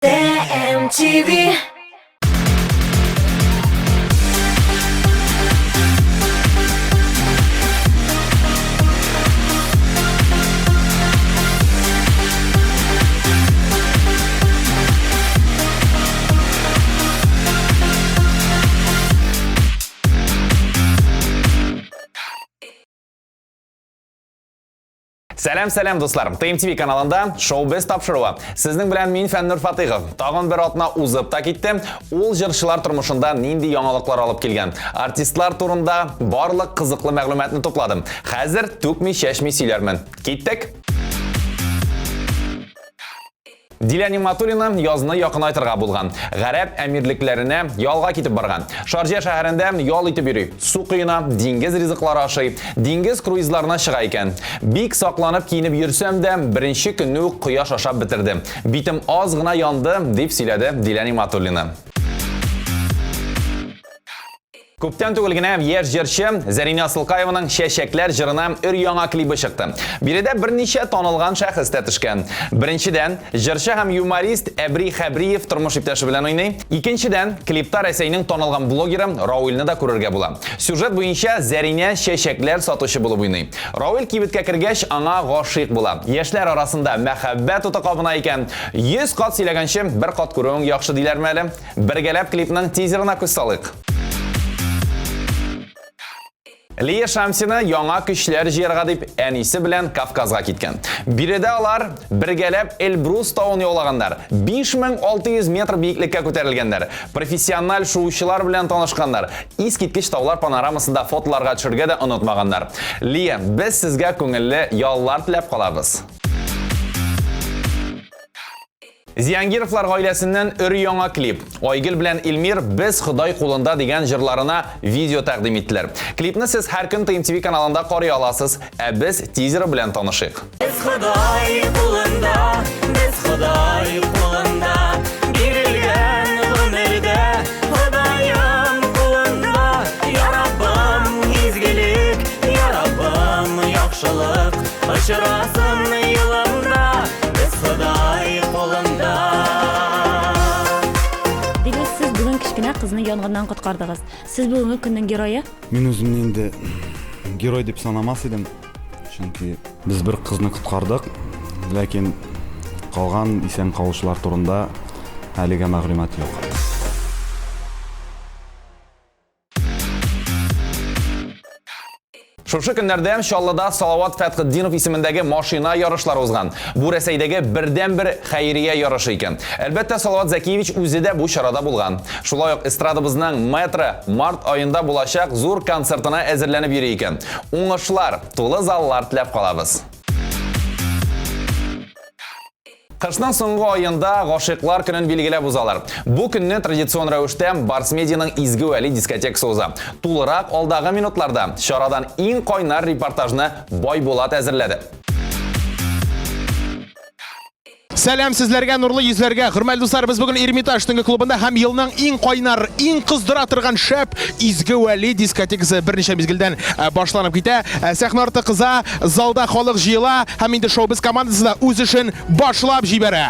TMTV. Сәлам, сәлам, дуслар! TMTV каналында Шоу-без тапшыруы. Сезнең белән мин Фәннур Фатыйхов. Тагын бер атна узып та китте. Ул җырчылар тормышында нинди яңалыклар алып килгән? Артистлар турында барлык кызыклы мәгълүматны тупладым. Хәзер түкми-чәчми сөйләрмен. Киттек! Дилә Нигъмәтуллина язны якынайтырга булган. Гарәп Әмирлекләренә ялга китеп барган. Шарҗа шәһәрендә ял итеп йөри. Су коена, диңгез ризыклары ашый, диңгез круизларына чыга икән. Бик сакланып киенеп йөрсәм дә, беренче көнне үк кояш ашап бетерде. Битем аз гына янды, дип сөйләде Дилә Нигъмәтуллина. Күптән түгел генә яшь җырчы Зәринә Асылкаеваның Чәчәкләр җырына өр-яңа клибы чыкты. Биредә берничә танылган шәхес тә төшкән. Беренчедән, җырчы һәм юморист Әбри Хәбриев тормыш иптәше белән уйный. Икенчедән, клипта Рәсәйнең танылган блогеры Рауилне да күрергә була. Сюжет буенча Зәринә чәчәкләр сатучы булып уйный. Рауил кибеткә кергәч, аңа гашыйк була. Яшьләр арасында мәхәббәт уты кабына икән. 100 кат сөйләгәнче, бер кат күрүең яхшы диләрме әле? Бергәләп клипның тизерына күз салыйк. Лия Шамсина яңа көчләр җыярга дип әнисе белән Кавказга киткән. Биредә алар бергәләп Эльбрус тавын яулаганнар. 5600 метр биеклеккә күтәрелгәннәр. Профессиональ шуучылар белән танышканнар. Искиткеч таулар панорамасында фотоларга төшергә дә онытмаганнар. Лия, без сезгә күңелле яллар теләп калабыз. Зиангировлар гаиләсеннән өр-яңа клип. Айгөл белән Эльмир Без Ходай кулында дигән җырларына видео тәкъдим иттеләр. Клипны сез һәр көн ТМТV каналында карый аласыз, ә без тизеры белән танышыйк. Без Ходай кулында, без Ходай кулында, бирелгән гомердә Ходаем кулында, Я Раббым, изгелек, Я Раббым, яхшылык, очрасын юлымда. Без Ходай кулында. Дилүс, сез бүген кечкенә кызны янгыннан коткардыгыз. Сез бүгенге көннең герое? Мин үземне инде герой дип санамас идем. Чөнки без бер кызны коткардык, ләкин калган исән калучылар турында әлегә мәгълүмат юк. Шушы көннәрдә Чаллыда Салават Фәтхетдинов исемендәге машина ярышлары узган. Бу Рәсәйдәге бердәнбер хәйрия ярышы икән. Әлбәттә, Салават Зәкиевич үзе дә бу чарада булган. Шулай ук эстрадабызның мэтры март аенда булачак зур концертына әзерләнеп йөри икән. Уңышлар, тулы заллар теләп калабыз. Кышның соңгы аенда Гашыйклар көнен билгеләп узалар. Бу көнне традицион рәвештә Барс Медианың Изге Вәли дискотекасы уза. Тулырак алдагы минутларда чарадан иң кайнар репортажны Байбулат әзерләде. Сәлам сезләргә, нурлы йөзләргә. Хөрмәтле дуслар, без бүген Эрмитаж төнге клубында һәм елның иң кайнар, иң кыздыра торган шәп Изге Вәли дискотекасы берничә мизгелдән э, башланып китә. Э, сәхнә арты кыза, залда халык җыела һәм инде шоу-без командасы да үз эшен башлап җибәрә.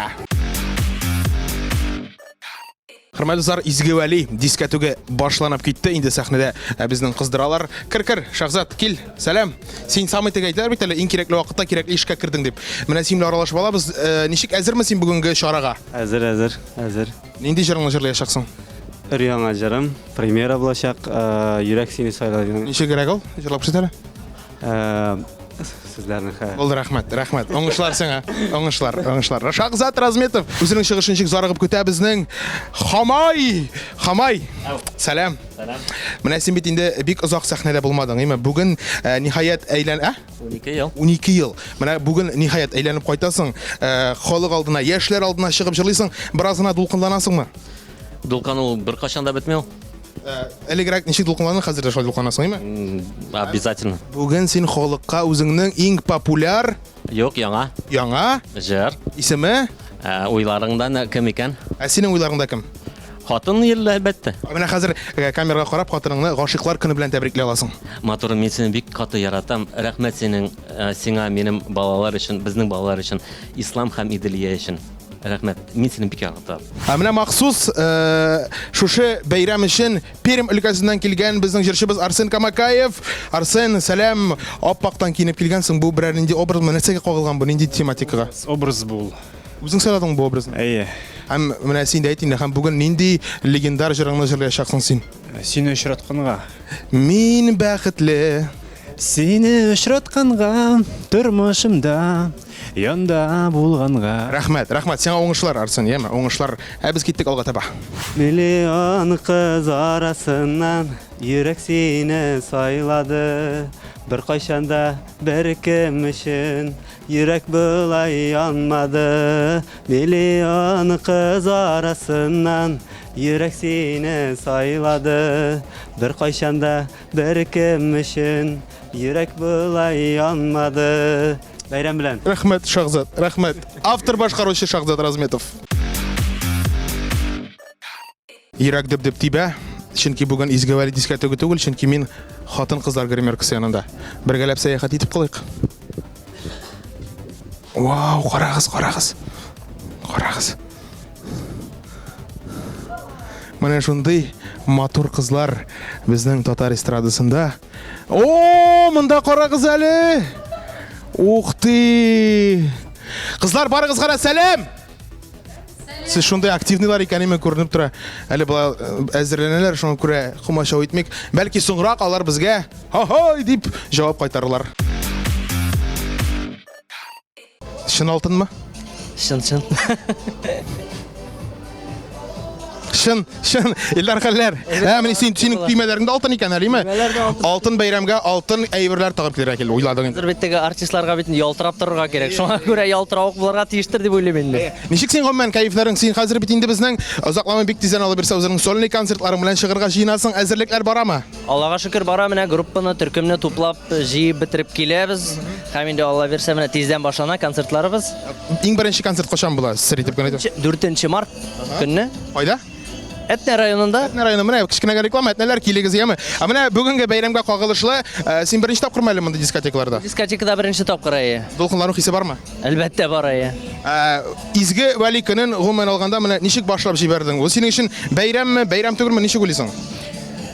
Хөрмәтле дуслар, Изге Вәли дискәтүге башланып китте. Инде сәхнәдә э, безнең кыздыралар. Кер, кер, Шахзат, кил. Сәлам. Син самый теге әйтәләр бит әле, иң кирәкле вакытта кирәкле эшкә кердең дип. Менә син белән аралашып алабыз. Э, ничек әзерме син бүгенге чарага? Әзер, әзер, әзер. Нинди җырыңны җырлаячаксың? Өр яңа җырым, премьера булачак. Э, Йөрәк сине сайлады. Ничегрәк ул? Җырлап күрсәт әле. Сүзләрне хә. Булды, рәхмәт, рәхмәт. Уңышлар сиңа. Уңышлар, уңышлар. Шахзат Разметов үзенең чыгышын ничек зарыгып көтә безнең Хамай! Хамай! Сәлам. Сәлам. Менә син бит инде бик озак сәхнәдә булмадың, әйме? Бүген э, ниһаять әйлән, ә? 12 ел. 12 ел. Менә бүген ниһаять әйләнеп кайтасың, э, халык алдына, яшьләр алдына чыгып җырлыйсың, бераз гына дулкынланасыңмы? Дулкын ул беркайчан да бетми ул. Э, элегрәк ничек дулкынландың, хәзер дә шулай дулкынланасың, әйме? Обязательно. Бүген син халыкка үзеңнең иң популяр Юк, яңа. Яңа? Җыр. Исеме? Ә, уйларыңда кем икән? Ә синең уйларыңда кем? Хатын ел, әлбәттә. Менә хәзер э, камерага карап хатыныңны гашыйклар көне белән тәбрикли аласың. Матурым, мин сине бик каты яратам. Рәхмәт синең, э, сиңа минем балалар өчен, безнең балалар өчен, Ислам һәм Иделия өчен. Рәхмәт. Мин сине бик яратам. Ә менә махсус э, шушы бәйрәм өчен Пермь өлкәсеннән килгән безнең җырчыбыз Арсен Камакаев. Арсен, сәлам. Аппактан киенеп килгәнсең. Бу берәр нинди образмы? Нәрсәгә кагылган бу? Нинди тематикага? Образ бул. Үзең сайладың бу образны? Әйе. Һәм менә син дә әйт инде, һәм бүген нинди легендар җырыңны җырлаячаксың син? Сине очратканга. Мин бәхетле. Сине очратканга, тормышымда янда булганга. Рәхмәт, рәхмәт. Сиңа уңышлар, Арсен, яме, уңышлар. Ә без киттек алга таба. Миллион кыз арасыннан йөрәк сине сайлады. Беркайчан да беркем өчен йөрәк болай янмады. Миллион кыз арасыннан йөрәк сине сайлады. Беркайчан да беркем өчен йөрәк болай янмады. Бәйрәм белән. Рәхмәт, Шахзат, рәхмәт. Автор башкаручы Шахзат Разметов. Йөрәк дөп-дөп тибә, чөнки бүген Изге Вәли дискотега түгел, чөнки мин хатын-кызлар гримеркасы янында. Бергәләп сәяхәт итеп калыйк. Вау, карагыз, карагыз. Карагыз. Менә шундый матур кызлар безнең татар эстрадасында. О, монда карагыз әле. Ух ты! Кызлар, барыгызга да сәлам! Сез шундый активныйлар икән, име күренеп тора. Әле болай э, әзерләнәләр, шуңа күрә комачау итмик. Бәлки соңрак алар безгә «Һай!» дип җавап кайтарырлар. Чын алтынмы? Чын, чын. Чын, чын. Илдар хәлләр. Ә, менә син синең төймәләрең дә алтын икән, әлиме? Төймәләр дә алтын. Алтын бәйрәмгә алтын әйберләр тагып килергә килде, уйладың инде. Хәзер бит теге артистларга бит ялтырап торырга кирәк. Шуңа күрә ялтыравык булырга тиештер дип уйлыйм инде. Ничек син гомумән кәефләрең? Син хәзер бит инде безнең озакламый бик тиздән алла бирсә үзеңнең сольный концертларың белән чыгарга җыенасың. Әзерлекләр барамы? Аллага шөкер, бара менә группаны, төркемне туплап, җыеп бетереп киләбез. Һәм инде Алла бирсә, менә тиздән башлана концертларыбыз. Иң беренче концерт кайчан була? Сер итеп кенә әйтеп. 4 март көнне. Кайда? Әтнә районында. Әтнә районы. Менә кечкенәгә реклама, әтнәләр килегез, яме. Ә менә бүгенге бәйрәмгә кагылышлы, э, син беренче тапкырмы әле мондый дискотекаларда? Дискотекада беренче тапкыр, әйе. Дулкынлану хисе бармы? Әлбәттә бар, әйе. Ә, изге Вәли көнен гомумән алганда менә ничек башлап җибәрдең? Ул синең өчен бәйрәмме, бәйрәм түгелме, ничек уйлыйсың?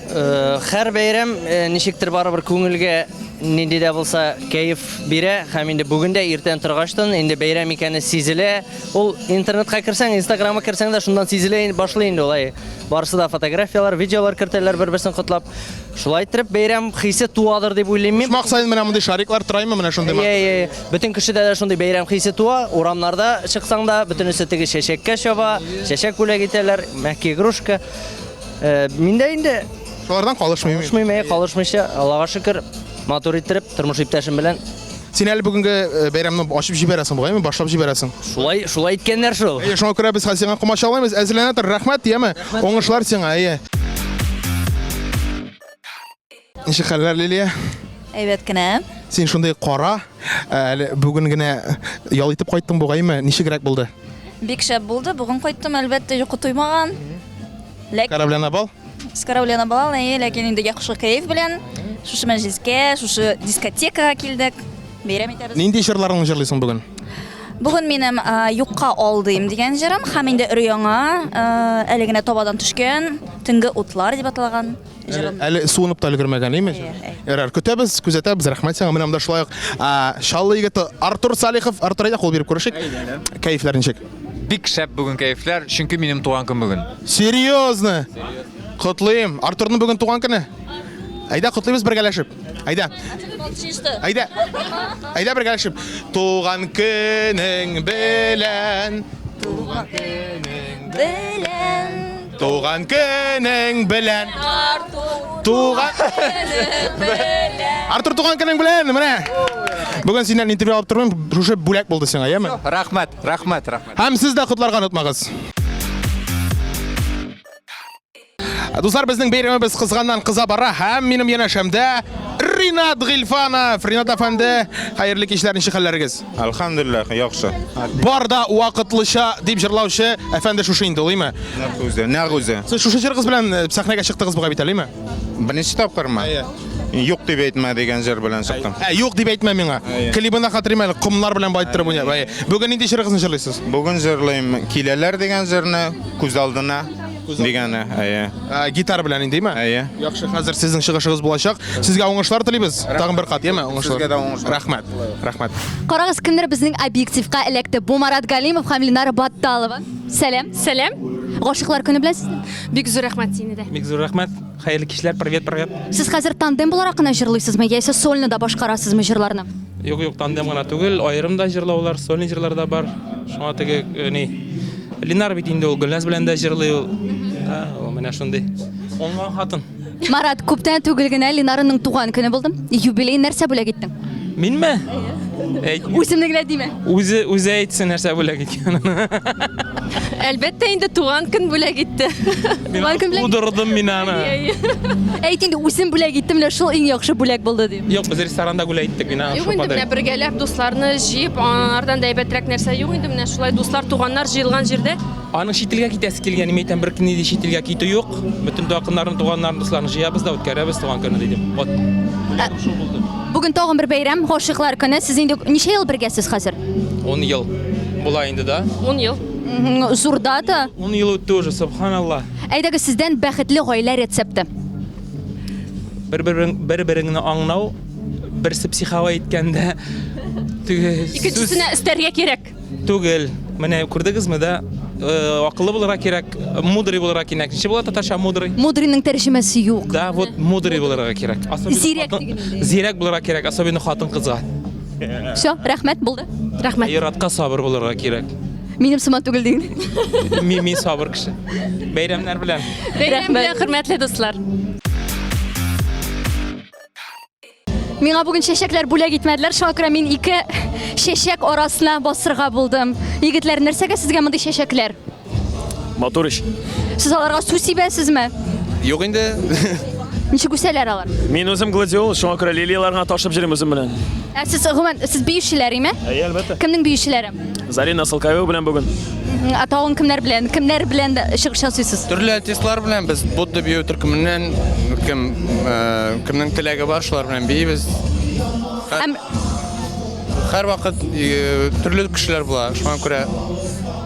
Э, һәр бәйрәм э, ничектер барыбер күңелгә нинди дә булса кәеф бирә һәм инде бүген дә иртән торгачтан инде бәйрәм икәне сизелә. Ул интернетка керсәң, инстаграмга керсәң дә шуннан сизелә инде, башлый инде улай. Барысы да фотографияләр, видеолар кертәләр бер-берсен котлап. Шулай иттереп бәйрәм хисе туадыр дип уйлыйм мин. Почмак саен менә мондый шариклар тораймы менә шундый? Әйе, әйе. Бөтен кешедә дә шундый бәйрәм хисе туа. Урамнарда чыксаң да, бөтенесе теге чәчәккә чаба, чәчәк бүләк итәләр, мягкий игрушка. Э, мин дә инде Шулардан калышмыйм. Калышмыйм, әйе, калышмыйча, Аллага шөкер, матур иттереп, тормыш иптәшем белән. Син әле бүгенге э, бәйрәмне ачып җибәрәсең бугаймы, башлап җибәрәсең. Шулай, шулай иткәннәр шул. Әйе, шуңа күрә без хәзер сиңа комачауламыйбыз. Әзерләнә тор, рәхмәт, яме. Уңышлар сиңа, әйе. Ничек хәлләр, Лилия? Әйбәт кенә. Син шундый кара, э, әле бүген генә ял итеп кайттың бугаймы? Ничегрәк булды? Бик шәп булды. Бүген кайттым, әлбәттә, йокы туймаган. Ләк... Корабля на бал? С корабля на бал, әйе, ләкин инде яхшы кәеф белән шушы мәҗлескә, шушы дискотекага килдек. Бәйрәм итәбез. Нинди җырларыңны җырлыйсың бүген? Бүген минем Юкка алдыйм дигән җырым һәм инде өр-яңа, әле генә табадан төшкән Төнге утлар дип аталган җырым. Әле суынып та өлгермәгән, әйме? Ярар, көтәбез, күзәтәбез. Рәхмәт сиңа. Менә монда шулай ук Чаллы егете Артур Салихов. Артур, әйдә кул биреп күрешик. Кәефләр ничек? Бик шәп бүген кәефләр, чөнки минем туган көн бүген. Серьезно? Котлыйм. Артурның бүген туган көне. Әйдә, котлыйбыз бергәләшеп. Әйдә. Әйдә. Әйдә бергәләшеп. Туган көнең белән. Туган көнең белән. Туган көнең белән. Артур. Туган белән. Артур туган көнең белән, менә. Бүген синнән интервью алып тормыйм, шушы бүләк булды сиңа, яме? Рәхмәт, рәхмәт, рәхмәт. Һәм сез дә котларга онытмагыз. Дуслар, безнең бәйрәмебез кызганнан кыза бара һәм минем янәшәмдә Ринат Гыйльфанов. Ринат әфәнде, хәерле кичләр, ничек хәлләрегез? Әлхәмдүлилләһ, яхшы. Бар да вакытлыча дип җырлаучы әфәнде шушы инде, улыймы? Нәкъ үзе, нәкъ үзе. Сез шушы җырыгыз белән э, сәхнәгә чыктыгыз бугай бит әлеме? Беренче тапкырмы? Әйе. Юк дип әйтмә дигән җыр белән чыктым. Ә, юк дип әйтмә миңа. Клибын да хәтерлим әле, комнар белән байтырып уйнап. Әйе. Бүген нинди җырыгызны җырлыйсыз? Бүген җырлыйм Киләләр дигән җырны, Күз алдына дигәне. Әйе. Ә, гитара белән инде, әйме? Әйе. Яхшы, хәзер сезнең чыгышыгыз булачак. Сезгә уңышлар телибез. Тагын бер кат, яме, уңышлар. Сезгә дә уңышлар. Рәхмәт. Рәхмәт. Карагыз, кемнәр безнең объективка эләкте. Бу Марат Галимов һәм Ленара Батталова. Сәлам. Сәлам. Гашыйклар көне белән сезне. Бик зур рәхмәт сине дә. Бик зур рәхмәт. Хәерле кичләр, привет, привет. Сез хәзер тандем буларак кына җырлыйсызмы, яисә сольно да башкарасызмы җырларны? Юк, юк, тандем гына түгел, аерым да җырлаулар, сольный җырлар да бар. Шуңа теге э, ни Ленар бит инде ул Гөлназ белән дә җырлый ул. Да, ул менә шундый. Уңган хатын. Марат, күптән түгел генә Ленараның туган көне булды. Юбилей нәрсә бүләк иттең? Минме? Әйт. Үземне генә димә. Үзе үзе әйтсен нәрсә бүләк иткәнен. Әлбәттә инде туган көн бүләк итте. Туган көн бүләк. Тудырдым мин аны. Әйт инде, үзем бүләк иттем, менә шул иң яхшы бүләк булды дип. Юк, без ресторанда гүләй иттек, мин аны Юк инде менә бергәләп дусларны җыеп, анардан да әйбәтрәк нәрсә юк инде менә шулай дуслар, туганнар җыелган җирдә. Аның чит илгә китәсе килгән, мин әйтәм, бернинди дә чит илгә китү юк. Бөтен якыннарны, туганнарны, дусларны җыябыз да үткәрәбез туган көнне дидем. Вот. Бүләгем шул булды. Бүген тагын бер бәйрәм, гашыйклар көне. Сез инде ничә ел бергәсез хәзер? 10 ел була инде да. 10 ел. Зур дата. 10 ел үтте уже, субханалла. Әйдәгез сездән бәхетле гаилә рецепты. Бер-берең бер-береңне аңлау, берсе психовай иткәндә теге Икенчесенә өстәргә кирәк. Түгел. Менә күрдегезме да, э, акыллы булырга кирәк, мудрый булырга кирәк. Ничек була татарча мудрый? Мудрыйның тәрҗемәсе юк. Да, вот мудрый булырга кирәк. Особенно Зирәк хатын- дигән инде. Зирәк булырга кирәк, особенно хатын-кызга. Все, рәхмәт, булды. Рәхмәт. Ир-атка сабыр булырга кирәк. Минем сыман түгел диген. Мин, мин сабыр кеше. Бәйрәмнәр белән. Бәйрәм белән, хөрмәтле дуслар. Миңа бүген чәчәкләр бүләк итмәделәр, шуңа күрә мин ике чәчәк арасына басырга булдым. Егетләр, нәрсәгә сезгә мондый чәчәкләр? Матур ич. Сез аларга су сибәсезме? Юк инде. Ничек үсәләр алар? Мин үзем гладиол, шуңа күрә лилияләр генә ташып йөрим үзем белән. Ә сез гомумән, сез биючеләр име? Әйе, әлбәттә. Кемнең биючеләре? Зарина Асылкаева белән бүген. Ә тагын кемнәр белән? Кемнәр белән чыгыш ясыйсыз? Төрле артистлар белән без Будда бию төркеменнән кем э, кемнең теләге бар, шулар белән биибез. Һәм Һәрвакыт э, төрле кешеләр була, шуңа күрә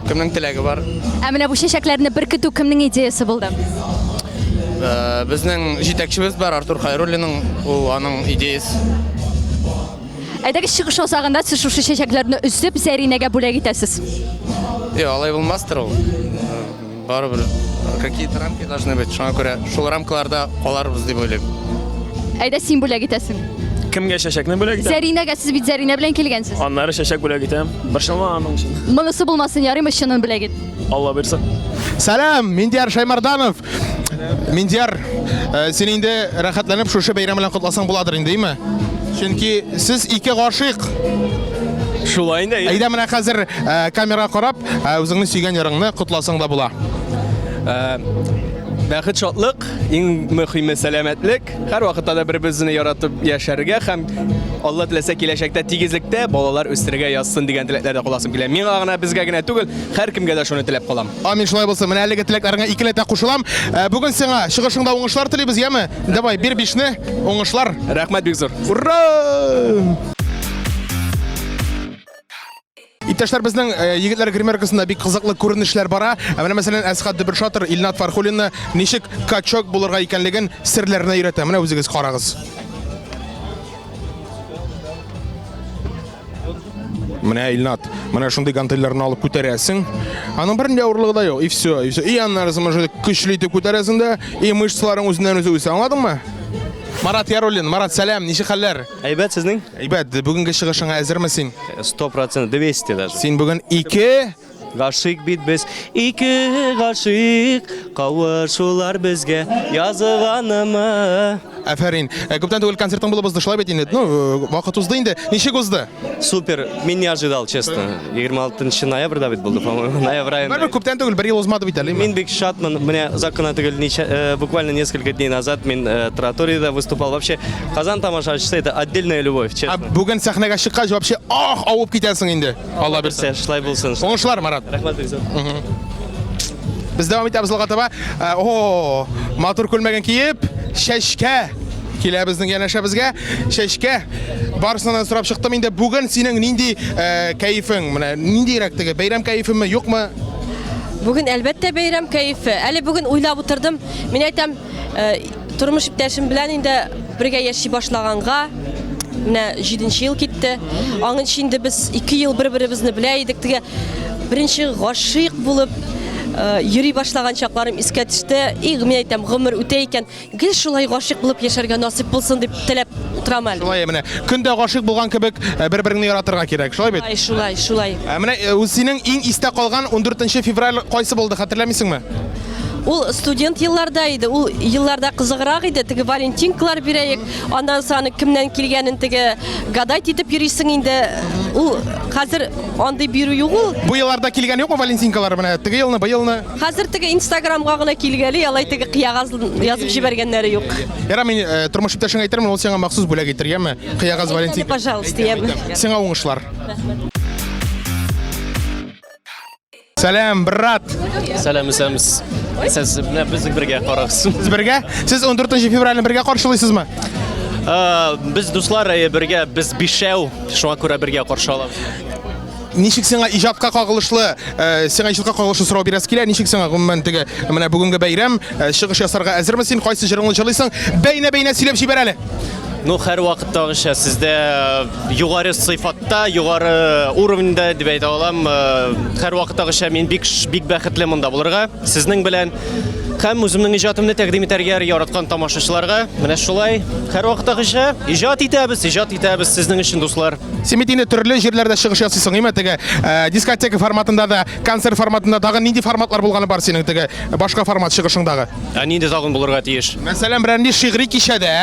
кемнең теләге бар. Ә менә бу чәчәкләрне беркетү кемнең идеясе булды? Э, Безнең җитәкчебез бар, Артур Хайруллинның, ул аның идеясе. Әйдәгез чыгыш азагында сез шушы чәчәкләрне өзеп Зәринәгә бүләк итәсез. Юк, алай булмастыр ул. Э, Барыбер какие-то рамки должны быть. Шуңа күрә шул рамкаларда каларбыз дип уйлыйм. Әйдә син бүләк итәсең. Кемгә чәчәкне бүләк итәм? Зәринәгә сез бит Зәринә белән килгәнсез. Аннары чәчәк бүләк итәм. Борчылма аның өчен. Монысы булмасын, ярыймы, чынын бүләк ит. Алла бирсә. Сәлам, Миндияр Шаймарданов. Миндияр, э, син инде рәхәтләнеп шушы бәйрәм белән котласаң буладыр инде, әйме? Чөнки сез ике гашыйк. Шулай инде. Әйдә менә хәзер э, камерага карап, э, үзеңне сөйгән ярыңны котласаң да була. Бәхет, шатлык, иң мөхиме сәламәтлек. Һәрвакытта да бер-беребезне яратып яшәргә һәм Алла теләсә киләчәктә тигезлектә балалар үстерергә язсын дигән теләкләрдә каласым килә. Миңа гына, безгә генә түгел, һәркемгә дә шуны теләп калам. Амин, шулай булсын. Менә әлеге теләкләреңә икеләтә кушылам. Ә, Бүген сиңа чыгышыңда уңышлар телибез, яме? Давай, бир бишне, уңышлар. Рәхмәт бик зур. Ура! Иптәшләр, безнең э, егетләр гримеркасында бик кызыклы күренешләр бара. Ә менә мәсәлән, Әсхәт Дөбершатыр Илнат Фархуллинны ничек качок булырга икәнлеген серләренә өйрәтә. Менә үзегез карагыз. Менә Илнат, менә шундый гантельләрне алып күтәрәсең. Аның бернинди авырлыгы да юк. И все, и все. И аннары соң шундый көчле итеп күтәрәсең дә, и мышцаларың үзеннән-үзе үсә. Аңладыңмы? Марат Яруллин, Марат, сәлам, ничек хәлләр? Әйбәт сезнең? Әйбәт, бүгенге чыгышыңа әзерме син? 100%, 200 даже. Син бүген ике Гашыйк бит без, ике гашыйк, кавышулар безгә язганымы? Афәрин. Э, Күптән түгел концертың булып узды, шулай бит инде. Ну, э, вакыт узды инде. Ничек узды? Супер, мин не ожидал, честно. 26 ноябрьдә бит булды, по-моему, ноябрь аенда. Барыбер күптән түгел, бер ел узмады бит әле. Мин бик шатмын. Менә озак кына түгел, ничә, э, буквально несколько дней назад мин э, траториядә выступал. Вообще, Казан тамашачысы это отдельная любовь, честно. Бүген сәхнәгә чыккач, вообще ах, авып китәсең инде. Алла бирсә. Шулай булсын. Уңышлар, Марат. Рәхмәт бик зур. Без дәвам итәбез алга таба. Э, О, матур күлмәген киеп, чәчкә. Килә безнең янәшәбезгә. Чәчкә, барысыннан да сорап чыктым инде. Бүген синең нинди э, кәефең? Менә ниндирәк теге бәйрәм кәефеме, юкмы? Бүген әлбәттә бәйрәм кәефе. Әле бүген уйлап утырдым. Мин әйтәм, э, тормыш иптәшем белән инде бергә яши башлаганга менә җиденче ел китте. Аңынчы инде без ике ел бер-беребезне белә идек. Теге беренче гашыйк булып э, йөри башлаган чакларым искә төште. И, мин әйтәм, гомер үтә икән. Гел шулай гашыйк булып яшәргә насыйп булсын дип теләп утырам әле. Шулай менә көн дә гашыйк булган кебек э, бер-береңне яратырга кирәк. Шулай бит? Шулай, шулай, шулай. Ә менә э, үз синең иң истә калган 14 февраль кайсы булды, хәтерләмисеңме? Ул студент елларда иде. Ул елларда кызыграк иде. Теге валентинкалар бирәек. Аннан соң аны кемнән килгәнен теге гадать итеп йөрисең инде. Ул хәзер андый бирү юк ул. Бу елларда килгән юкмы валентинкалар менә теге елны, быелны? Хәзер теге Инстаграмга гына килгәли, алай теге кыягаз язып җибәргәннәре юк. Яра, мин э, тормыш иптәшеңә әйтермен, ул сиңа махсус бүләк итер, яме? Кыягаз валентинка. Пожалуйста, яме. Сиңа уңышлар. Сәлам, брат. Сәлам, исәнмесез. Сез менә безнең бергә карагыз. Сез бергә? Сез 14 февральне бергә каршылыйсызмы? Э, без дуслар э, бергә, без бишәү, шуңа күрә бергә каршы алабыз. Ничек сиңа иҗатка кагылышлы, э, сиңа иҗатка кагылышлы сорау бирәсе килә, ничек сиңа гомумән теге менә бүгенге бәйрәм, э, чыгыш ясарга әзерме син, кайсы җырыңны җырлыйсың? Бәйнә-бәйнә сөйләп җибәр әле. Ну, һәр вакыттагыча сездә э, югары сыйфатта, югары уровеньда дип әйтә алам. Һәр вакыттагыча мин бик бик бәхетле монда булырга, сезнең белән һәм үземнең иҗатымны тәкъдим итәргә яраткан тамашачыларга. Менә шулай һәр вакыттагыча иҗат итәбез, иҗат итәбез сезнең өчен, дуслар. Син бит инде төрле җирләрдә чыгыш ясыйсың, әйме теге э, дискотека форматында да, концерт форматында тагын нинди форматлар булганы бар синең теге башка формат чыгышыңдагы? Ә нинди тагын булырга тиеш? Мәсәлән, берәр нинди шигъри кичәдә.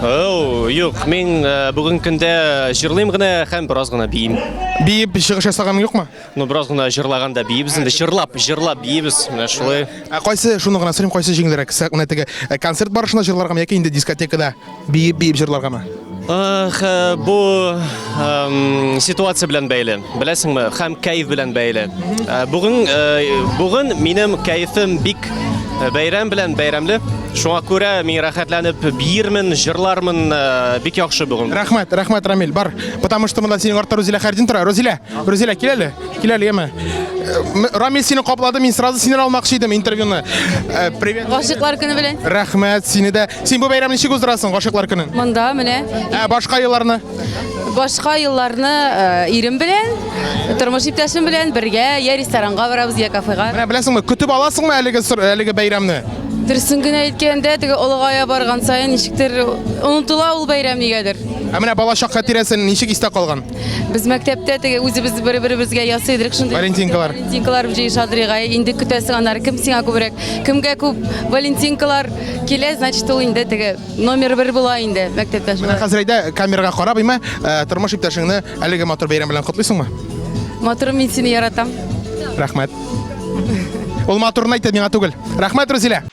Оу, юк, мин э, бүген көндә җырлыйм гына һәм бераз гына биим. Биеп чыгыш ясаганың юкмы? Ну, бераз гына җырлаганда биибез инде, җырлап, җырлап биибез, менә шулай. Ә кайсы, шуны гына сорыйм, кайсы җиңелрәк? Менә теге э, концерт барышында җырларгамы яки инде дискотекада? Биеп-биеп җырларгамы? Ах, э, бу эм, ситуация белән бәйле, беләсеңме, һәм кәеф белән бәйле. Э, Бүген э, бүген минем кәефем бик э, бәйрәм белән бәйрәмле. Шуңа күрә мин рәхәтләнеп биермен, җырлармын, э, бик яхшы бүген. Рәхмәт, рәхмәт, Рамил, бар. Потому что монда синең артта Рузилә Хәрдин тора. Рузилә, Рузилә, кил әле. Кил әле, яме. Э, Рамил сине каплады, мин сразу синнән алмакчы идем интервьюны. Э, Привет. Гашыйклар көне белән. Рәхмәт, сине дә. Син бу бәйрәмне ничек уздырасың, Гашыйклар көнен? Монда менә. Ә башка елларны? Башка елларны э, ирем белән, тормыш иптәшем белән бергә я ресторанга барабыз, я кафега. Менә беләсеңме, көтеп аласыңмы әлеге әлеге бәйрәмне? Дөресен генә әйткәндә, теге олыгая барган саен ничектер онытыла ул бәйрәм нигәдер. Ә менә балачак хатирәсе ничек истә калган? Без мәктәптә теге үзебез бер-беребезгә ясый идек шундый. Валентинкалар. Валентинкалар җыеша торыйк. Инде көтәсең аннары кем сиңа күбрәк, кемгә күп валентинкалар килә, значит ул инде теге номер бер була инде мәктәптә шулай. Менә хәзер әйдә камерага карап, име, э, тормыш иптәшеңне әлеге матур бәйрәм белән котлыйсыңмы? Матурым, мин сине яратам. Рәхмәт. Ул матурын әйтте, миңа түгел. Рәхмәт, Рузилә.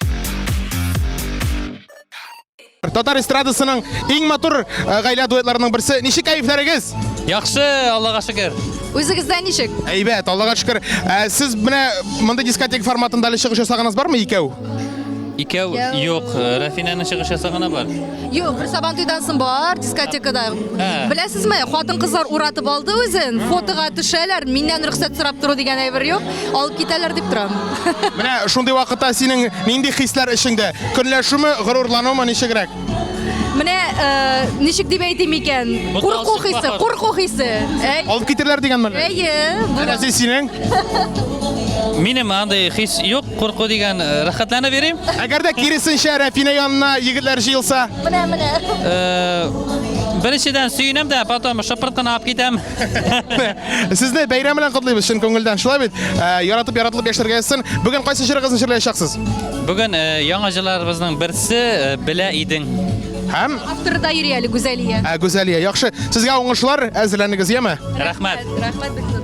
Татар эстрадасының иң матур э, гаилә дуэтларының берсе. Ничек кәефләрегез? Яхшы, Аллага шөкер. Үзегездә ничек? Әйбәт, Аллага шөкер. Э, сез менә мондый дискотека форматында әле чыгыш ясаганыгыз бармы икәү? Икәү юк, Рәфинәнең чыгыш ясаганы бар. Юк, бер Сабантуйдан соң бар дискотекада. Ә. Беләсезме, хатын-кызлар уратып алды үзен, фотога төшәләр, миннән рөхсәт сорап тору дигән әйбер юк, алып китәләр дип торам. Менә шундый вакытта синең нинди хисләр эчеңдә? Көнләшүме, горурланумы, ничегрәк? Менә э, ничек дип әйтим икән? Курку хисе, курку хисе. Әй. Алып китерләр дигән мәлме? Әйе. Ә синең? Минем андый хис юк, курку дигән, э, рәхәтләнеп йөрим. Әгәр дә киресенчә Рәфинә янына егетләр җыелса? Менә, менә. Э, беренчедән сөенәм дә, потом шыпырт кына алып китәм. Сезне бәйрәм белән котлыйбыз чын күңелдән. Шулай бит? Э, яратып яратылып яшәргә язсын. Бүген кайсы җырыгызны җырлаячаксыз? Бүген э, яңа җырларыбызның берсе э, Белә идең. Һәм Авторы да йөри әле Гүзәлия. Ә, Гүзәлия, яхшы. Сезгә уңышлар, әзерләнегез, яме? Рәхмәт. Рәхмәт бик зур.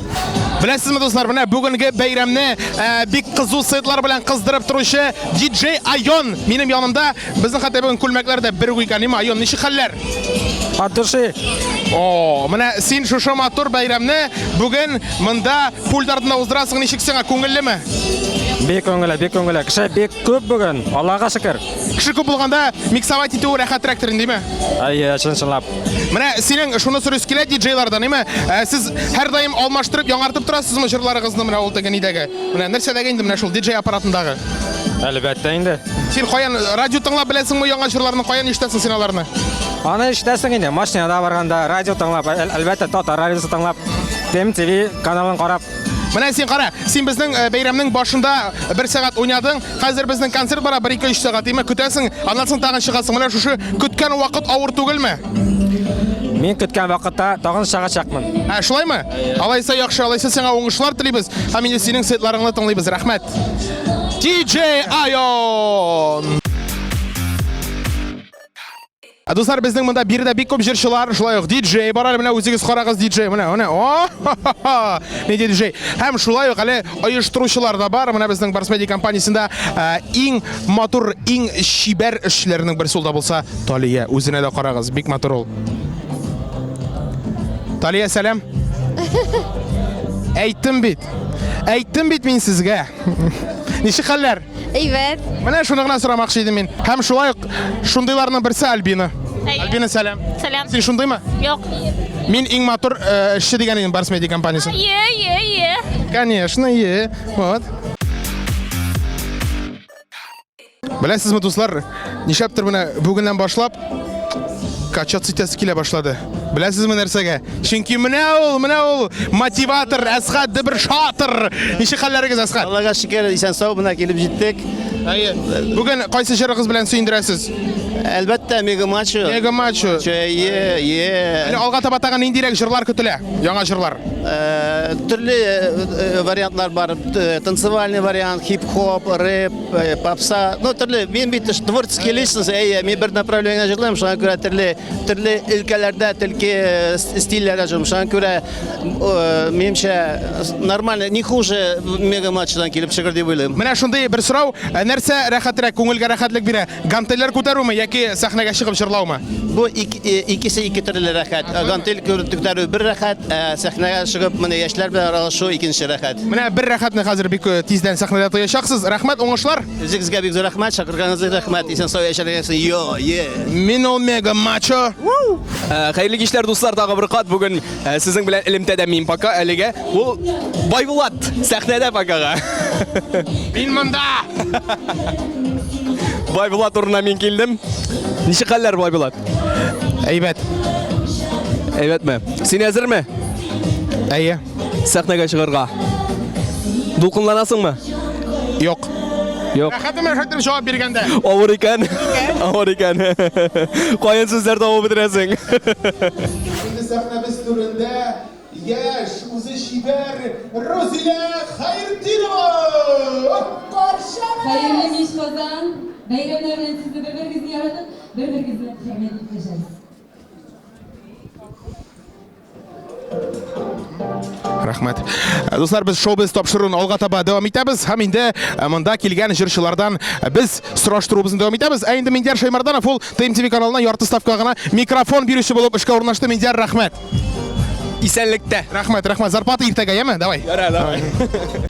Беләсезме, дуслар, менә бүгенге бәйрәмне э, бик кызу сетлар белән кыздырып торучы DJ Айон минем янымда. Безнең хәтта бүген күлмәкләр дә бер үк икән, әйме, Айон, ничек хәлләр? От души. О, менә син шушы матур бәйрәмне бүген монда пульт артында уздырасың, ничек сиңа, күңеллеме? Бик күңелле, бик күңелле. Кеше бик күп бүген, Аллага шөкер. Кеше күп булганда миксовать итү рәхәтрәктер инде, димме? Әйе, чын-чынлап. Менә синең шуны сорыйсы килә диджейлардан, димме? Ә, сез һәрдаим алмаштырып, яңартып торасызмы җырларыгызны менә ул теге нидәге? Менә нәрсәдәге инде менә шул диджей аппаратындагы? Әлбәттә инде. Син каян радио тыңлап беләсеңме яңа җырларны, каян ишетәсең син аларны? Аны ишетәсең инде, машинада барганда, радио тыңлап, әлбәттә, татар радиосы тыңлап, ТМТВ каналын карап. Менә син кара, син безнең э, бәйрәмнең башында бер сәгать уйнадың, хәзер безнең концерт бара, 1-2-3 сәгать, димәк, көтәсең, аннан соң тагын чыгасың. Менә шушы көткән вакыт авыр түгелме? Мин көткән вакытта тагын чыгачакмын. Ә, шулаймы? Алайса яхшы, алайса сиңа уңышлар телибез һәм инде синең сетларыңны тыңлыйбыз. Рәхмәт. DJ Айон! Ә дуслар, безнең монда биредә бик күп җырчылар, шулай ук диджей бар әле, менә үзегез карагыз диджей, менә, менә, о, ни диджей. Һәм шулай ук әле оештыручылар да бар. Менә безнең Барс Медиа компаниясендә ә, иң матур, иң чибәр эшчеләрнең берсе ул да булса Талия. Үзенә дә карагыз, бик матур ул. Талия, сәлам. Әйттем бит. Әйттем бит мин сезгә. Ничек хәлләр? Әйбәт. Менә шуны гына сорамакчы идем мин. Һәм шулай ук шундыйларның берсе Альбина. Әйе. Альбина, сәлам. Сәлам. Син шундыймы? Юк. Мин иң матур э, эшче дигән идем Барс Медиа компаниясе. Е, е, е. Конечно, е. Вот. Беләсезме, дуслар, нишләптер менә бүгеннән башлап качаться итәсе килә башлады. Беләсезме нәрсәгә? Чөнки менә ул, менә ул мотиватор Әсхәт Дебершатыр. Ничек хәлләрегез, Әсхәт? Аллага шөкер, исән сау менә килеп җиттек. Әйе. Бүген кайсы җырыгыз белән сөендерәсез? Әлбәттә, Мега Мачо. Мега Мачо. Е, е. Әле алга таба тагын ниндирәк җырлар көтелә? Яңа җырлар. Э, Төрле э, вариантлар бар. Э, Танцевальный вариант, хип-хоп, рэп, Э, попса, ну төрле, мин бит творческий личность, әйе, мин бер направлениедә җырлыйм, шуңа күрә төрле төрле өлкәләрдә, төлке э, стильләрдә җырлыйм. Шуңа күрә э, минемчә нормально, не хуже мега матчтан килеп чыгыр дип уйлыйм. Менә шундый бер сорау, нәрсә рәхәтрәк, күңелгә рәхәтлек бирә? Гантельләр күтәрүме яки сәхнәгә чыгып җырлаумы? Бу икесе ике төрле рәхәт. Гантель күтәрү бер рәхәт, ә сәхнәгә чыгып менә яшьләр белән аралашу икенче рәхәт. Менә бер рәхәтне хәзер бик э, тиздән сәхнәдә тоячаксыз. Рәхмәт, уңышлар. Үзегезгә бик зур рәхмәт, чакырганыгызга рәхмәт. Исән сау яшәргә язсын. Йо, е. Мин ул мега мачо. Э, хәерле кичләр, дуслар, тагы бер кат бүген э, сезнең белән элемтәдә мин пока әлегә. Ул Байбулат сәхнәдә покага. Мин монда. Байбулат урынына мин килдем. Ничек хәлләр, Байбулат? Әйбәт. Әйбәтме? Син әзерме? Әйе. Сәхнәгә чыгарга. Дулкынланасыңмы? Юк. Юк. Рәхәтем рәхәтем җавап биргәндә. Авыр икән. Авыр икән. Каян сүзләр табып бетерәсең? Инде сәхнәбез түрендә яшь, үзе чибәр Рузилә Хәйртдинова! Хәерле кич, Казан! Бәйрәмнәр белән сезне бер-берегезне яратып, бер-берегезне хөрмәт итеп яшәгез. Рәхмәт. Э, дуслар, без шоу-без тапшыруын алга таба дәвам итәбез һәм инде э, монда килгән җырчылардан э, без сораштыруыбызны дәвам итәбез. Ә инде Миндияр Шаймарданов ул ТМТВ каналына ярты ставка гына микрофон бирүче булып эшкә урнашты. Миндияр, рәхмәт. Исәнлектә. Рәхмәт, рәхмәт. Зарплата иртәгә, яме? Давай. Ярар, давай.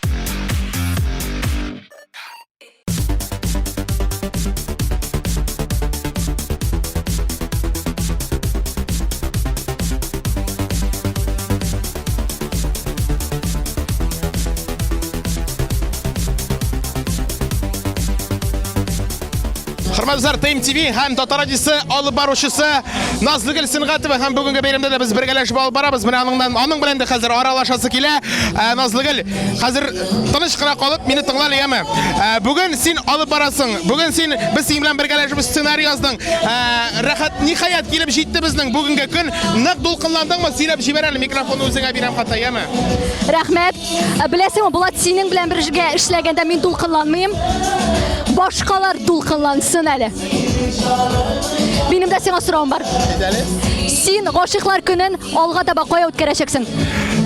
Хөрмәтле дуслар, ТМ ТВ һәм Татар радиосы алып баручысы Назлыгөл Сөнгатова һәм бүгенге бәйрәмдә дә без бергәләшеп алып барабыз. Менә аның аның белән дә хәзер аралашасы килә. Ә, Назлыгөл, хәзер тыныч кына калып, мине тыңла әле, яме. Ә, бүген син алып барасың. Бүген син без синең белән бергәләшеп сценарий яздың. Ә, рәхәт, ниһаять килеп җитте безнең бүгенге көн. Нык дулкынландыңмы? Сөйләп җибәр әле, микрофонны үзеңә бирәм хәтта, яме. Рәхмәт. Ә, Беләсеңме, Булат, синең белән бергә эшләгәндә мин дулкынланмыйм. Башкалар дулкынлансын әле. Минем дә сиңа соравым бар. Син гашыйклар көнен алга таба кая үткәрәчәксең?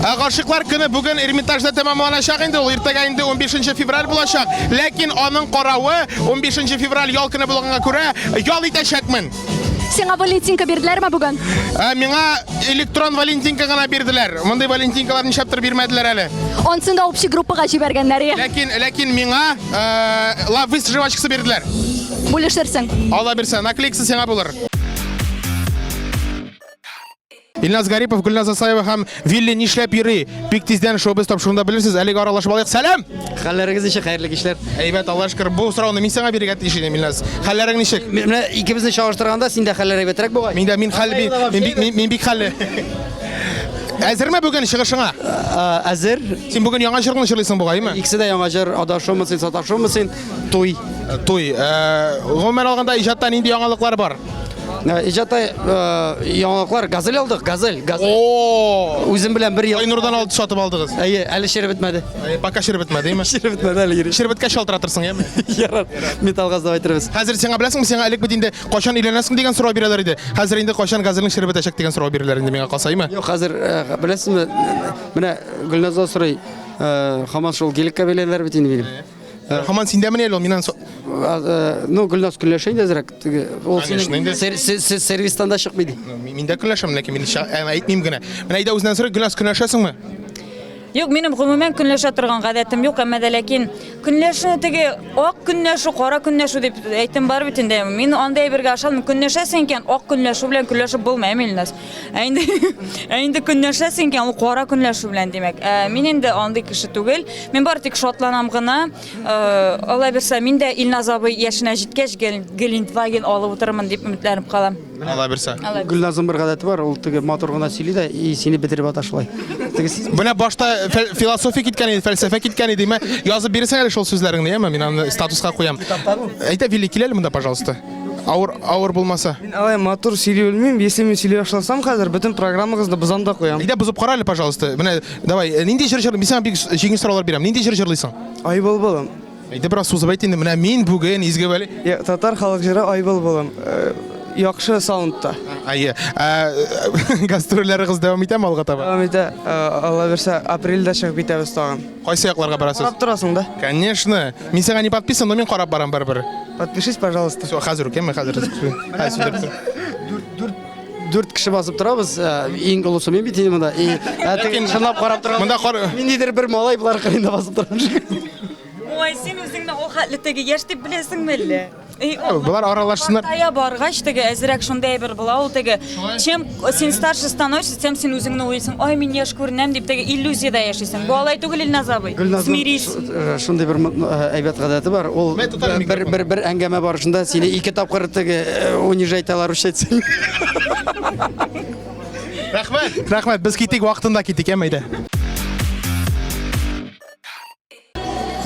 Ә гашыйклар көне бүген Эрмитажда тәмамланачак инде, ул иртәгә инде 15 февраль булачак. Ләкин аның каравы 15 февраль ял көне булганга күрә, ял итәчәкмен. Сиңа валентинка бирделәрме бүген? Ә, миңа электрон валентинка гына бирделәр. Мондый валентинкалар нишләптер бирмәделәр әле. Ансын да общий группага җибәргәннәр. Ләкин, ләкин миңа э, лавыс жвачкасы бирделәр. Бүлешерсең. Алла бирсә, наклейкасы сиңа булыр. Илназ Гарипов, Гөлназ Асаева һәм Вилли нишләп йөри? Бик тиздән шоу-без тапшыруында белерсез. Әлегә аралашып алыйк. Сәлам! Хәлләрегез ничек? Хәерле кичләр. Әйбәт, Аллаһ шөкер. Бу сорауны мин сиңа бирергә тиеш идем, Илназ. Хәлләрең ничек? Менә икебезне чагыштырганда синдә хәлләр әйбәтрәк бугай. Миндә мин хәл мин, мин, бик- мин, мин бик хәлле. Әзерме бүген чыгышыңа? Әзер. Син бүген яңа җырыңны җырлыйсың бугаймы? Икесе дә яңа җыр, адашумы син, саташумы син, туй. Туй. Гомумән алганда иҗатта нинди яңалыклар бар? Иҗатта яңалыклар, газель алдык, газель, газель. О! Үзем белән бер ел. Айнурдан алып сатып алдыгыз. Әйе, әле шереп бетмәде. Пока шереп бетмәде, әйме? Шереп бетмәде әле йөри. Шереп беткәч шалтыратырсың, әйме? Ярар. Металл газ давай торабыз. Хәзер сиңа беләсеңме, сиңа элек бит инде кайчан өйләнәсең дигән сорау бирәләр иде. Хәзер инде кайчан газельнең шереп бетәчәк дигән сорау бирәләр инде миңа калса, әйме? Юк, хәзер беләсезме, менә Гөлназда сорый, һаман шул геликка бәйләделәр бит инде минем. Һаман синдәмени әле ул, миннән со... Ну, Гөлназ көнләшә инде әзрәк. Теге, ул Конечно, инде. сервистан да чыкмый ди. Мин дә көнләшәм, ләкин мин әйтмим генә. Менә әйдә үзеннән сорыйк, Гөлназ, көнләшәсеңме? Юк, минем гомумән көнләшә торган гадәтем юк, әмма дә ләкин көнләшүне теге ак көнләшү, кара көнләшү дип әйтем бар бит инде. Мин андый әйбергә ышанмыйм. Көнләшәсең икән, ак көнләшү белән көнләшеп булмый, әйме, Илназ? Ә инде ә инде көнләшәсең икән, ул кара көнләшү белән димәк. Ә мин инде андый кеше түгел. Мин бары тик шатланам гына. Э, Алла бирсә, мин дә Илназ абый яшенә җиткәч, Гелендваген алып утырырмын дип өметләнеп калам. Алла бирсә. Алла бирсә. Гөлназның бер гадәте бар, ул теге матур гына сөйли дә, и сине бетереп ата шулай. Теге сиз Менә башта философия киткән иде, фәлсәфә киткән иде, Язып бирсәң әле шул сүзләреңне, яме? Мин аны статуска куям. Әйтә, Вилли, кил әле монда, пожалуйста. Авыр, авыр булмаса. Мин алай матур сөйли белмим. Если мин сөйли башласам хәзер, бөтен программагызны бозам да куям. Әйдә, бозып кара әле, пожалуйста. Менә, давай, э, нинди җыр җырлый? Мин сиңа бик җиңел сораулар бирәм. Нинди җыр җырлыйсың? Ай былбылым. Әйдә, бераз сузып әйт инде. Менә мин бүген изге вәли. Я, татар халык җыры Ай былбылым. Э, яхшы саундта. Әйе. Ә, гастрольләрегез дәвам итәме алга таба? Дәвам итә. Э, Алла бирсә, апрельдә чыгып китәбез тагын. Кайсы якларга барасыз? Карап торасың да. Конечно. Мин сиңа не подписан, но мин карап барам барыбер. Подпишись, пожалуйста. Все, хәзер үк, әмма хәзер. Хәзер сүндереп тор. Дүрт кеше басып торабыз, э, иң олысы мин бит инде монда. И, ә теге чынлап карап торган. Монда кар Ниндидер бер малай болар кырыенда басып тора. Ой, син үзеңне ул хәтле теге яшь дип беләсеңме әллә? Эй, Болар аралашсыннар. Картая баргач теге әзрәк шундый әйбер була ул теге. Чем син старше становишься, тем син үзеңне уйлыйсың. Ай, мин яшь күренәм дип теге иллюзиядә яшисең. Бу алай түгел, Илназ абый. Смирись. Э, шундый бер э, әйбәт гадәте бар. Ул бер бер бер әңгәмә барышында сине ике тапкыр теге э, унижать итәләр русча әйтсәң. Рәхмәт, рәхмәт. Без китик, вакытында китик, әмма әйдә.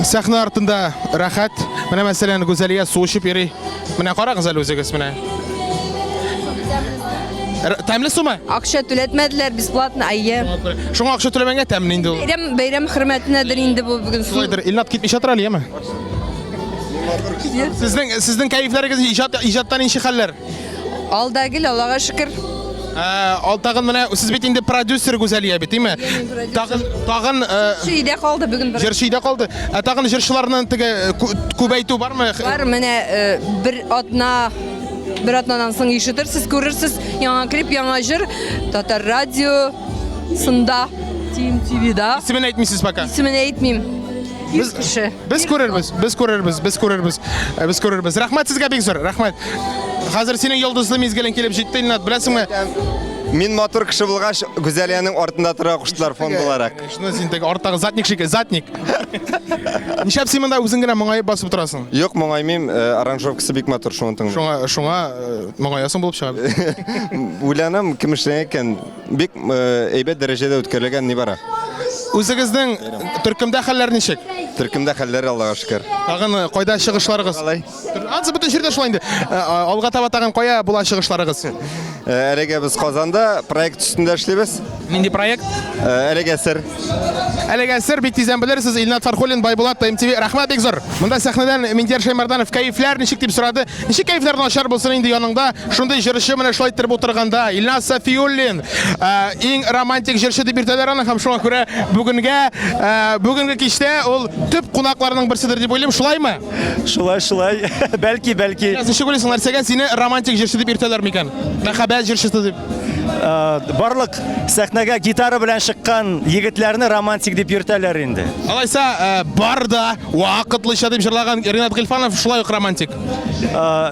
Сәхнә артында рәхәт. Менә мәсәлән, Гүзәлия су эчеп йөри. Менә карагыз әле үзегез менә. Тәмле сумы? Акча түләтмәделәр, бесплатно, әйе. Шуңа акча түләмәгәнгә тәмле инде ул. Бәйрәм, бәйрәм хөрмәтенәдер инде бу бүген су. Шулайдыр. Илнат китмичә тора әле, яме? Сезнең сезнең кәефләрегез иҗат иҗаттан ничек хәлләр? Алда гел, Аллага шөкер. Ә, ал тагын менә сез бит инде продюсер Гүзәлия бит, димме? Тагын тагын э, Җырчы өйдә калды бүген бер. җырчы өйдә калды. Ә тагын җырчыларны теге э, күбәйтү бармы? Бар менә э, бер атна бер атнадан соң ишетерсез, күрерсез яңа клип, яңа җыр Татар радио сында, Team TV-да. Исемен әйтмисез пока. Исемен әйтмим. Без, без күрербез, без күрербез, без күрербез, э, без күрербез. Рәхмәт сезгә бик зур, рәхмәт. Хәзер синең йолдызлы мизгелең килеп җитте, Илнат, беләсеңме? Мин матур кеше булгач, Гүзәлиянең артында торырга куштылар фон буларак. Шуны син теге арттагы задник шикелле, задник. Нишләп син монда үзең генә моңаеп басып торасың? Юк, моңаймыйм, э, аранжировкасы бик матур, шуны тыңлыйм. Шуңа, шуңа э, моңаясың булып чыга. Уйланам, кем эшләгән икән. Бик э, әйбәт дәрәҗәдә үткәрелгән ни бара. Үзегезнең төркемдә хәлләр ничек? Төркемдә хәлләр Аллага шөкер. Тагын э, кайда чыгышларыгыз? Ансы бөтен җирдә шулай инде. Э, алга таба тагын кая була чыгышларыгыз? Әлегә без Казанда проект өстендә эшлибез. Нинди проект? Әлегә сер. Әлегә сер, бик тиздән белерсез. Илнат Фархуллин, Байбулат, ТМТВ. Рәхмәт бик зур. Монда сәхнәдән Миндияр Шәймәрданов кәефләр ничек дип сорады. Ничек кәефләр начар булсын инде яныңда шундый җырчы менә шулай иттереп утырганда. Илназ Сафиуллин, иң романтик җырчы дип йөртәләр аны һәм шуңа күрә бүгенгә, бүгенге кичтә ул төп кунакларның берседер дип уйлыйм. Шулаймы? Шулай, шулай. Бәлки, бәлки. Ничек уйлыйсың, нәрсәгә сине романтик җырчы дип йөртәләр микән? Мәхәббәт җырчысы дип. Барлык сәхнәгә гитара белән чыккан егетләрне романтик дип йөртәләр инде. Алайса, бар да вакытлыча дип җырлаган Ринат Гыйльфанов шулай ук романтик.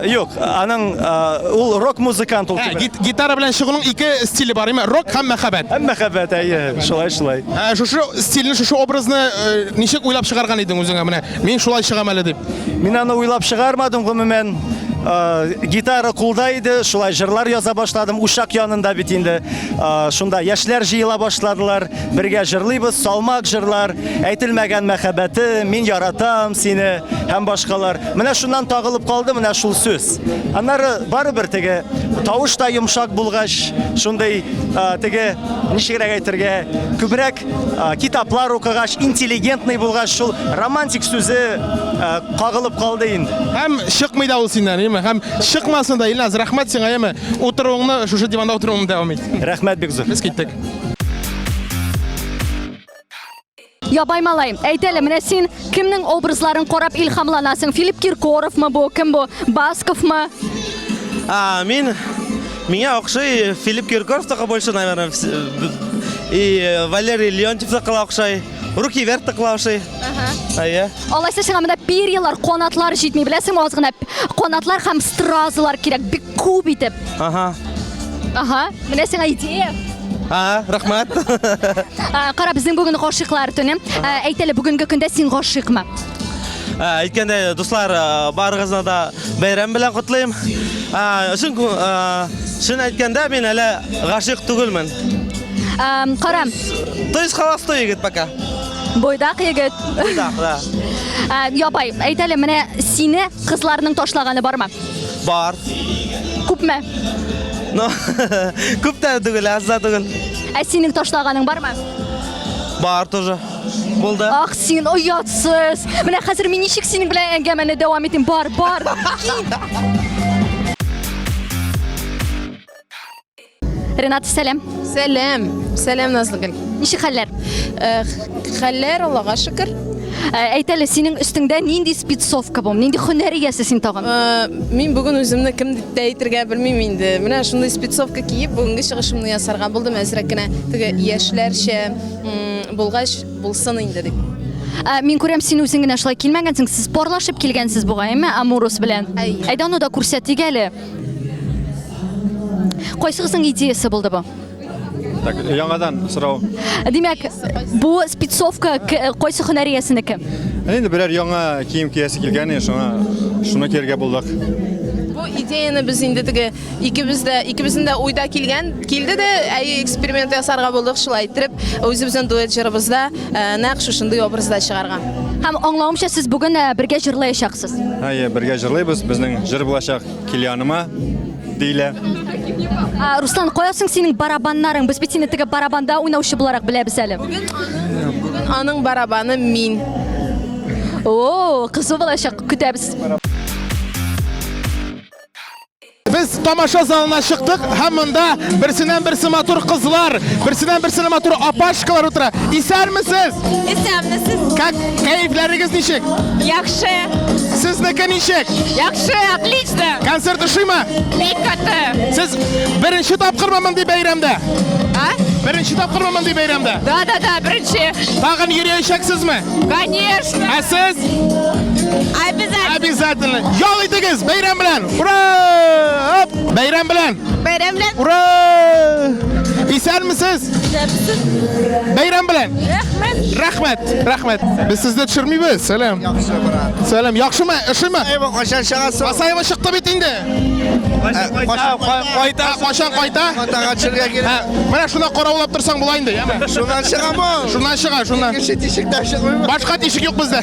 Юк, аның ул рок музыкант ул. Гитара белән чыгуның ике стиле бар, әйме? Рок һәм мәхәббәт. Һәм мәхәббәт, әйе, шулай, шулай. Шушы стильне, шушы образны ничек уйлап чыгарган идең үзеңә менә? Мин шулай чыгам әле дип. Мин аны уйлап чыгармадым гомумән. Гитара кулда иде, шулай җырлар яза башладым. Учак янында бит инде. Шунда яшьләр җыела башладылар. Бергә җырлыйбыз, салмак җырлар, әйтелмәгән мәхәббәте, мин яратам сине һәм башкалар. Менә шуннан тагылып калды менә шул сүз. Аннары барыбер теге тавыш та йомшак булгач, шундый теге ничегрәк әйтергә, күбрәк Китаплар укыгач, интеллигентный булгач, шул романтик сүзе кагылып калды инде. Һәм чыкмый да ул синнән, әйеме? Һәм чыкмасын да, Илназ, рәхмәт сиңа, әйеме? Утыруыңны, шушы диванда утыруыңны дәвам ит. Рәхмәт бик зур. Без киттек. Ябай малай, әйт әле, менә син кемнең образларын карап илһамланасың? Филипп Киркоровмы бу, кем бу? Басковмы? А, мин Миңа охшый Филипп Киркоров такы больше, наверное, и э, Валерий Леонтьев такы охшай, Руки вверх такы охшай. Әйе. Алайса сиңа монда перьялар, канатлар җитми, беләсеңме, аз гына канатлар һәм стразалар кирәк, бик күп итеп. Ага. Ага, менә сиңа идея. А, рәхмәт. Кара, безнең бүген гашыйклар төне. Әйт әле, бүгенге көндә син гашыйкмы? Әйткәндәй, дуслар, барыгызны да бәйрәм белән котлыйм. Чын, чын әйткәндә, мин әле гашыйк түгелмен. Кара. То есть холостой егет пока. Бойдак егет. Бойдак, да. Ябай, әйт әле, менә сине кызларның ташлаганы бармы? Бар. Күпме? Ну, күп тә түгел, аз да түгел. Ә синең ташлаганың бармы? Бар тоже. Булды. Ах, син оятсыз. Менә хәзер мин ничек синең белән әңгәмәне дәвам итим? Бар, бар. Кит. Ренат, сәлам. Сәлам. Сәлам, Назлыгөл. Ничек хәлләр? Э, хәлләр, Аллага шөкер. Э, әйт әле, синең өстеңдә нинди спецовка бу? Нинди һөнәр иясе син тагын? Э, мин бүген үземне кем дип тә әйтергә белмим инде. Менә шундый спецовка киеп, бүгенге чыгышымны ясарга булдым. Әзрәк кенә теге яшьләрчә Булгач, булсын инде дип. Ә, мин күрәм, син үзең генә шулай килмәгәнсең, сез парлашып килгәнсез бугай, әйме, Амурус белән. Әйдә аны да күрсәтик әле. Кайсыгызның идеясы булды бу? Так, яңадан сорау. Димәк, бу спецовка кайсы һөнәр иясенеке? Инде берәр яңа кием киясе килгән, шуңа шуны кияргә булдык. Бу идеяны без инде теге Икебез дә, икебезнең дә уйда килгән, килде дә, әйе, эксперимент ясарга булдык, шулай иттереп, үзебезнең дуэт җырыбызда э, нәкъ шушындый образда чыгарга. Һәм аңлавымча, сез бүген э, бергә җырлаячаксыз. Әйе, бергә җырлыйбыз. Безнең җыр булачак Кил яныма диелә. А, Руслан, кая соң синең барабаннарың? Без бит сине теге барабанда уйнаучы буларак беләбез әле. Бүген аның барабаны мин. О, кызу булачак, көтәбез. Без тамаша залына чыктык һәм монда берсеннән берсе матур кызлар, берсеннән берсе матур апашкалар утыра. Исәнмесез? Исәнмесез. Как кәефләрегез ничек? Яхшы. Сезнеке ничек? Яхшы, отлично. Концерт ошыймы? Бик каты. Сез беренче тапкырмы мондый бәйрәмдә? А? Беренче тапкырмы мондый бәйрәмдә? Да, да, да, беренче. Тагын йөриячәксезме? Конечно. Ә сез? Обязательно. Обязательно. Ял итегез, бәйрәм белән. Ура! Оп! Бәйрәм белән. Бәйрәм белән. Ура! Исәнмесез? Исәнмесез. Бәйрәм белән. Рәхмәт. Рәхмәт, рәхмәт. Без сезне төшермибез. Сәлам. Яхшы, брат. Сәлам. Яхшымы? Ошыймы? Асаева кайчан чыгасың? Асаева чыкты бит инде. Кайчан кайта? Кайчан кайта? Кайтага төшергә кирәк. Менә шуна караулап торсаң була инде, яме? Шуннан чыгамы? Шуннан чыга, шуннан. Икенче тишектән чыкмыймы? Башка тишек юк бездә.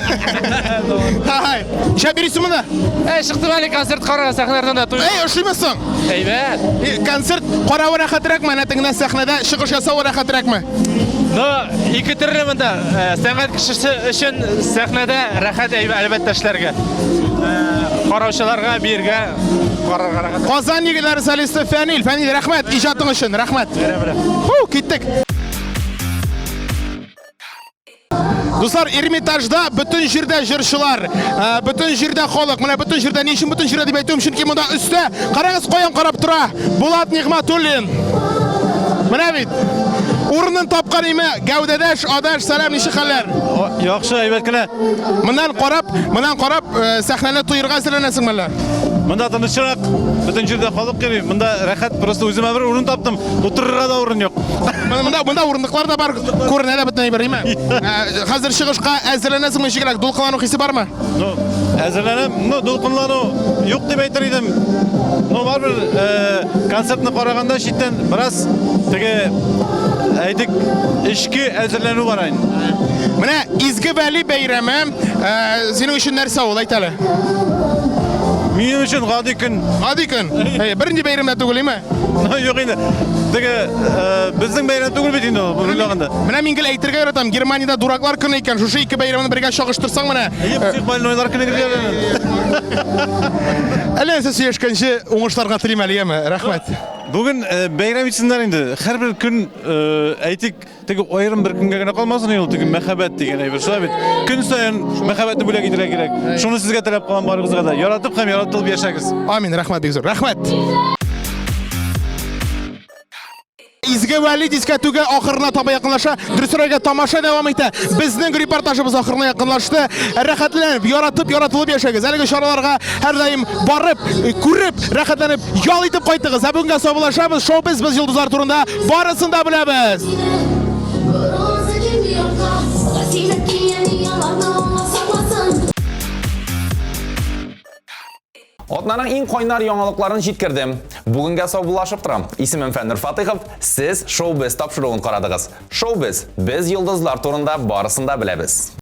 Һай. Ничә бирисең монда? Әй, чыктым әле концерт карарга сәхнәдән дә туй. Әй, ошыймы соң? Әйбәт. Концерт каравы рәхәтрәк, менә тегенә сәхнә. сәхнәдә чыгыш ясавы рәхәтрәкме? Ну, ике төрле монда. Э, сәнгать кешесе өчен сәхнәдә рәхәт әлбәттә эшләргә. Э, караучыларга биергә карарга рәхәт. Казан егетләре солисты Фәнил. Фәнил, рәхмәт иҗатың өчен, рәхмәт. Фу, киттек. Дуслар, Эрмитажда бөтен җирдә җырчылар, э, бөтен җирдә халык. Менә бөтен җирдә ни өчен бөтен җирдә дип әйтүем, чөнки монда өстә, карагыз, каян карап тора. Булат Нигматуллин. Менә бит. Урынын тапкан име? Гәүдәдәш, адаш, сәлам, ничек хәлләр? Яхшы, әйбәт кенә. Моннан карап, моннан карап, э, сәхнәне тоерга әзерләнәсеңме әллә? Монда тынычрак, бөтен җирдә халык йөри. Монда рәхәт, просто үземә бер урын таптым. Утырырга да урын юк. Монда монда урындыклар да бар, күренә дә бөтен әйбер, әйме? Ә, Хәзер чыгышка әзерләнәсеңме ничегрәк? Дулкынлану хисе бармы? Ну, әзерләнәм. Ну, дулкынлану юк дип әйтер идем. Ну, барыбер э, концертны караганда читтән бераз теге әйтик, эчке әзерләнү бар инде. Менә Изге Вәли бәйрәме ә, синең өчен нәрсә ул, әйт әле? Минем өчен гади көн. Гади көн. Әйе, бернинди бәйрәм дә түгел, әйме? Ну, юк инде. Теге э, безнең бәйрәм түгел бит инде ул, уйлаганда. Менә мин гел әйтергә яратам, Германиядә дураклар көне икән, шушы ике бәйрәмне бергә чагыштырсаң менә. Әйе, психбольнойлар көне дип Әллә нәрсә сөйләшкәнче уңышларга телим әле, яме? Рәхмәт. Бүген э, бәйрәм итсеннәр инде. Һәрбер көн, э, әйтик, Теге аерым бер көнгә генә калмасын инде ул теге мәхәббәт дигән әйбер. Шулай бит. Көн саен мәхәббәтне бүләк итәргә кирәк. Шуны сезгә теләп калам барыгызга да. Яратып һәм яратылып яшәгез. Амин, рәхмәт бик зур. Рәхмәт. Изге Вәли дискәтүгә ахырына таба якынлаша. Дөресрәге тамаша дәвам итә. Безнең репортажыбыз ахырына якынлашты. Рәхәтләнеп, яратып, яратылып яшәгез. Әлеге чараларга һәрдаим барып, күреп, рәхәтләнеп, ял итеп кайтыгыз. Ә бүгенгә саубуллашабыз. Шоу без без йолдызлар турында барысын да беләбез. Атнаның иң кайнар яңалыкларын җиткердем. Бүгенгә саубуллашып торам. Исемем Фәннур Фатыйхов. Сез Шоу-без тапшыруын карадыгыз. Шоу-без, без йолдызлар турында барысын да беләбез.